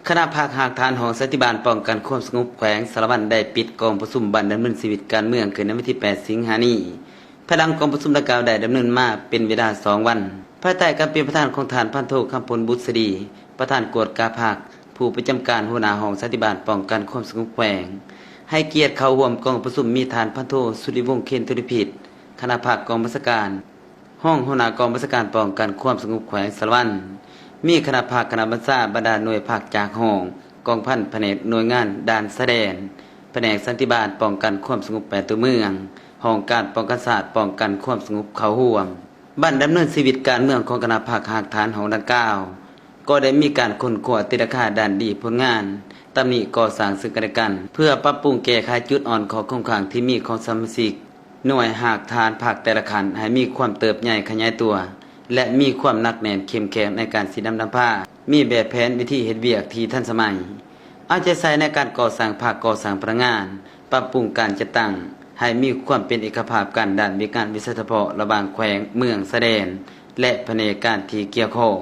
ຄະນະພັກຮາກຖານຫ້ອງສັນຕິບານປ້ອງກັນຄວາມສະຫງົບແຂວງສາລະວັນ ໄດ້ປິດກອງປະຊຸມບັ້ນດຳເນີນຊີວິດການເມືອງຂຶ້ນໃນວັນທີແປດ ສິງຫານີ້. ພາຍຫຼັງກອງປະຊຸມດັ່ງກ່າວໄດ້ດຳເນີນມາເປັນເວລາສອງວັນ, ພາຍໃຕ້ການເປັນປະທານຂອງທ່ານພັນໂທ ຄຳພົນ ບຸດສະດີ, ປະທານກວດກາພັກ, ຜູ້ປະຈຳການຫົວໜ້າຫ້ອງສັນຕິບານປ້ອງກັນຄວາມສະຫງົບແຂວງ, ໃຫ້ກຽດເຂົ້າຮ່ວມກອງປະຊຸມມີທ່ານພັນໂທ ສຸລິວົງ ເຄນທຸລະພິດ, ຄະນະພັກກອງບັນຊາການ, ຮອງຫົວໜ້າກອງບັນຊາການປ້ອງກັນຄວາມສະຫງົບແຂວງສາລະວັນ, ມີຄະນະພັກ, ຄະນະບັນຊາ, ບັນດາໜ່ວຍພັກຈາກຫ້ອງກອງພັນ, ພະແນກໜ່ວຍງານດ່ານຊາຍແດນ, ພະແນກສັນຕິບານປ້ອງກັນຄວາມສະຫງົບແປດຕົວເມືອງ, ຫ້ອງການປ້ອງກັນຊາດປ້ອງກັນຄວາມສະຫງົບເຂົ້າຮ່ວມ. ບັ້ນດຳເນີນຊີວິດການເມືອງຂອງຄະນະພັກຮາກຖານຫ້ອງດັ່ງກ່າວ ກໍໄດ້ມີການຄົ້ນຄວ້າຕີລາຄາດ້ານດີຜົນງານ, ຕຳໜິກໍ່ສ້າງເຊິ່ງກັນແລະກັນ ເພື່ອປັບປຸງແກ້ໄຂຈຸດອ່ອນຂໍ້ຄົງຄ້າງທີ່ມີຂອງສະມາຊິກ ໜ່ວຍຮາກຖານພັກແຕ່ລະຂັ້ນໃຫ້ມີຄວາມເຕີບໃຫຍ່ຂະຫຍາຍຕົວ ແລະ ມີຄວາມໜັກແໜ້ນເຂັ້ມແຂງໃນການຊີ້ນຳນຳພາ, ມີແບບແຜນວິທີເຮັດວຽກທີ່ທັນສະໄໝ, ເອົາໃຈໃສ່ໃນການກໍ່ສ້າງພັກ, ກໍ່ສ້າງພະນັກງານ, ປັບປຸງການຈັດຕັ້ງໃຫ້ມີຄວາມເປັນເອກະພາບກັນດ້ານວຽກງານວິຊາສະເພາະລະຫວ່າງແຂວງ, ເມືອງ, ຊາຍແດນ ແລະ ພະແນກການທີ່ກ່ຽວຂ້ອງ.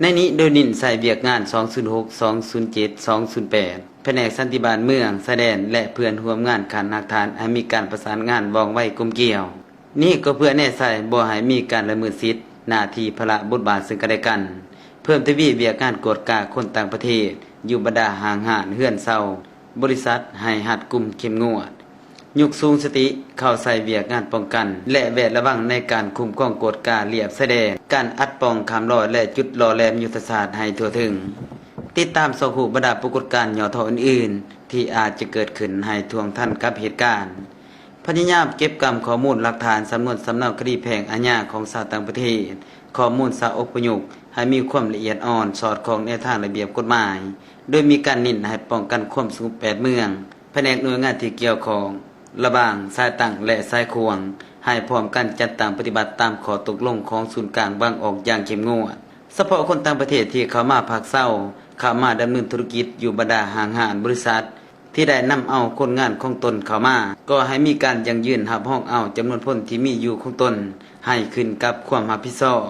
ໃນນີ້ໂດຍເນັ້ນໃສ່ວຽກງານສອງສູນຫົກ ສອງສູນເຈັດ ສອງສູນແປດ ພະແນກສັນຕິບານເມືອງ, ຊາຍແດນ ແລະ ເພື່ອນຮ່ວມງານຂັ້ນຮາກຖານໃຫ້ມີການປະສານງານວ່ອງໄວກົມກຽວ. ນີ້ກໍເພື່ອແນໃສ່ບໍ່ໃຫ້ມີການລະເມີດສິດ, ໜ້າທີ່, ພາລະ, ບົດບາດເຊິ່ງກັນແລະກັນ, ເພີ່ມທະວີວຽກງານກວດກາຄົນຕ່າງປະເທດຢູ່ບັນດາຫ້າງຮ້ານ, ເຮືອນເຊົ່າ, ບໍລິສັດ ໃຫ້ຮັດກຸມເຂັ້ມງວດ. ຍົກສູງສະຕິເຂົ້າໃສ່ວຽກງານປ້ອງກັນ ແລະ ແວດລະວັງໃນການຄຸ້ມຄອງກວດກາລຽບຊາຍແດນ, ການອັດປ້ອງຂ້າມລອຍ ແລະ ຈຸດຫຼໍ່ແຫຼມຍຸດທະສາດໃຫ້ທົ່ວເຖິງ. ຕິດຕາມຊອກຮູ້ບັນດາປາກົດການຫຍໍ້ທໍ້ອື່ນໆ ທີ່ອາດຈະເກີດຂຶ້ນໃຫ້ທ່ວງທັນກັບເຫດການ. ພະຍາຍາມເກັບກຳຂໍ້ມູນຫຼັກຖານສຳນວນສຳເນົາຄະດີແພ່ງອາຍາຂອງຊາວຕ່າງປະເທດ, ຂໍ້ມູນຊາວອົບພະຍົບ ໃຫ້ມີຄວາມລະອຽດອ່ອນ, ສອດຄ່ອງແນວທາງລະບຽບກົດໝາຍ, ໂດຍມີການເນັ້ນໃຫ້ປ້ອງກັນຄວາມສະຫງົບແປດເມືອງ, ພະແນກໜ່ວຍງານທີ່ກ່ຽວຂ້ອງ ລະຫວ່າງສາຍຕັ້ງ ແລະ ສາຍຂວາງ ໃຫ້ພ້ອມກັນຈັດຕັ້ງປະຕິບັດຕາມຂໍ້ຕົກລົງຂອງສູນກາງວາງອອກຢ່າງເຂັ້ມງວດ. ສະເພາະຄົນຕ່າງປະເທດທີ່ເຂົ້າມາພັກເຊົາ, ເຂົ້າມາດຳເນີນທຸລະກິດຢູ່ບັນດາຫ້າງຮ້ານ, ບໍລິສັດ ທີ່ໄດ້ນຳເອົາຄົນງານຂອງຕົນເຂົ້າມາ, ກໍໃຫ້ມີການຢັ້ງຢືນຮັບຮອງເອົາຈຳນວນຄົນທີ່ມີຢູ່ຂອງຕົນໃຫ້ຂຶ້ນກັບຄວາມຮັບຜິດຊອບ.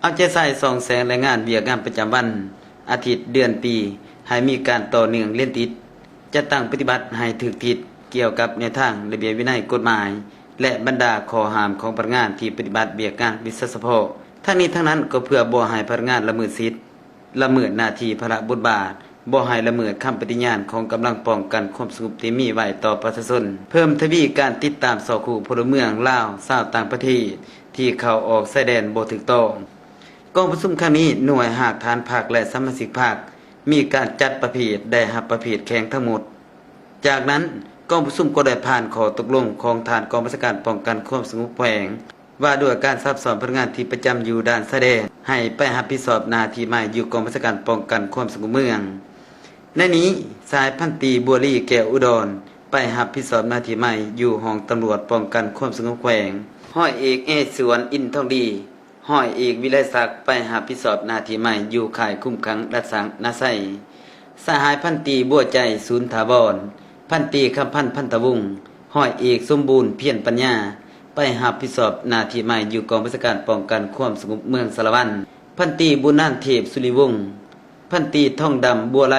ເອົາໃຈໃສ່ສ່ອງແສງແລະງານວຽກງານປະຈຳວັນ, ອາທິດ, ເດືອນ, ປີ ໃຫ້ມີການຕໍ່ເນື່ອງລຽນຕິດ, ຈັດຕັ້ງປະຕິບັດໃຫ້ຖືກທິດກ່ຽວກັບແນວທາງ, ລະບຽບວິໄນ, ກົດໝາຍ ແລະ ບັນດາຂໍ້ຫ້າມຂອງພະນັກງານທີ່ປະຕິບັດວຽກງານວິຊາສະເພາະ. ທັງນີ້ທັງນັ້ນກໍເພື່ອບໍ່ໃຫ້ພະນັກງານລະເມີດສິດ, ລະເມີດໜ້າທີ່, ພາລະ, ບົດບາດ, ບໍ່ໃຫ້ລະເມີດຄຳປະຕິຍານຂອງກຳລັງປ້ອງກັນຄວາມສະຫງົບທີ່ມີໄວ້ຕໍ່ປະຊາຊົນ, ເພີ່ມທະວີການຕິດຕາມຊອກຮູ້ພົນລະເມືອງລາວຊາວຕ່າງປະເທດທີ່ເຂົ້າອອກຊາຍແດນບໍ່ຖືກຕ້ອງ. ກອງປະຊຸມຄັ້ງນີ້, ໜ່ວຍຮາກຖານພັກ ແລະ ສະມາຊິກພັກ ມີການຈັດປະເພດໄດ້ຮັບປະເພດແຂງທັງໝົດ. ຈາກນັ້ນ, ກອງປະຊຸມກໍໄດ້ຜ່ານຂໍ້ຕົກລົງຂອງທ່ານກອງບັນຊາການປ້ອງກັນຄວາມສະຫງົບແຂວງ ວ່າດ້ວຍການຊັກຊ້ອມພະນັກງານທີ່ປະຈຳຢູ່ດ່ານຊາຍແດນ ໃຫ້ໄປຮັບຜິດຊອບໜ້າທີ່ໃໝ່ຢູ່ກອງບັນຊາການປ້ອງກັນຄວາມສະຫງົບເມືອງ. ໃນນີ້, ສະຫາຍພັນຕີ ບົວລີ ແກ້ວອຸດອນ ໄປຮັບຜິດຊອບໜ້າທີ່ໃໝ່ຢູ່ຫ້ອງຕຳຫຼວດປ້ອງກັນຄວາມສະຫງົບແຂວງ, ຮ້ອຍເອກ ເອສວນ ອິນທອງດີ, ຮ້ອຍເອກ ວິໄລສັກ ໄປຮັບຜິດຊອບໜ້າທີ່ໃໝ່ຢູ່ຄ້າຍຄຸມຂັງລັດສັງນາໄຊ. ສະຫາຍພັນຕີ ບົວໃຈ ສູນຖາວອນ, ພັນຕີ ຄຳພັນ ພັນທະວົງ, ຮ້ອຍເອກ ສົມບູນ ພຽນປັນຍາ ໄປຮັບຜິດຊອບໜ້າທີ່ໃໝ່ຢູ່ກອງບັນຊາການປ້ອງກັນຄວາມສະຫງົບເມືອງສາລະວັນ, ພັນຕີ ບຸນນານ ເທບສຸລິວົງ, ພັນຕີ ທອງດຳ ບົວໄລ,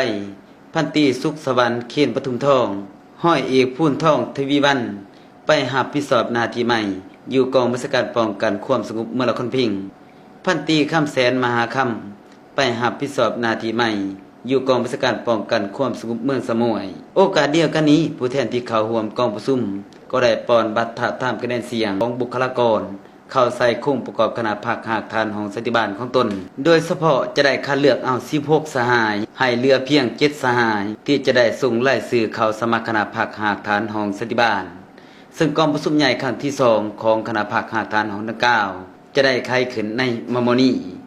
ພັນຕີ ສຸກສະຫວັນ ເຄນປະທຸມທອງ, ຮ້ອຍເອກ ພູນທອງ ທະວີວັນ ໄປຮັບຜິດຊອບໜ້າທີ່ໃໝ່ຢູ່ກອງບັນຊາການປ້ອງກັນຄວາມສະຫງົບເມືອງລະຄອນພິງ, ພັນຕີ ຄຳແສນ ມະຫາຄຳ ໄປຮັບຜິດຊອບໜ້າທີ່ໃໝ່ຢູ່ກອງບັນຊາການປ້ອງກັນຄວາມສະຫງົບເມືອງສະໝວຍ. ໂອກາດດຽວກັນນີ້, ຜູ້ແທນທີ່ເຂົ້າຮ່ວມກອງປະຊຸມກໍໄດ້ປ່ອນບັດທາບທາມຄະແນນສຽງຂອງບຸກຄະລາກອນເຂົ້າໃສ່ໂຄງປະກອບຄະນະພັກຮາກຖານຫ້ອງສັນຕິບານຂອງຕົນ, ໂດຍສະເພາະຈະໄດ້ຄັດເລືອກເອົາສິບຫົກສະຫາຍ, ໃຫ້ເຫຼືອພຽງເຈັດສະຫາຍ ທີ່ຈະໄດ້ສົ່ງລາຍຊື່ເຂົ້າສະໝັກຄະນະພັກຮາກຖານຫ້ອງສັນຕິບານ. ເຊິ່ງກອງປະຊຸມໃຫຍ່ຄັ້ງທີສອງຂອງຄະນະພັກຮາກຖານຫ້ອງດັ່ງກ່າວ ຈະໄດ້ໄຂຂຶ້ນໃນມໍ່ໆນີ້.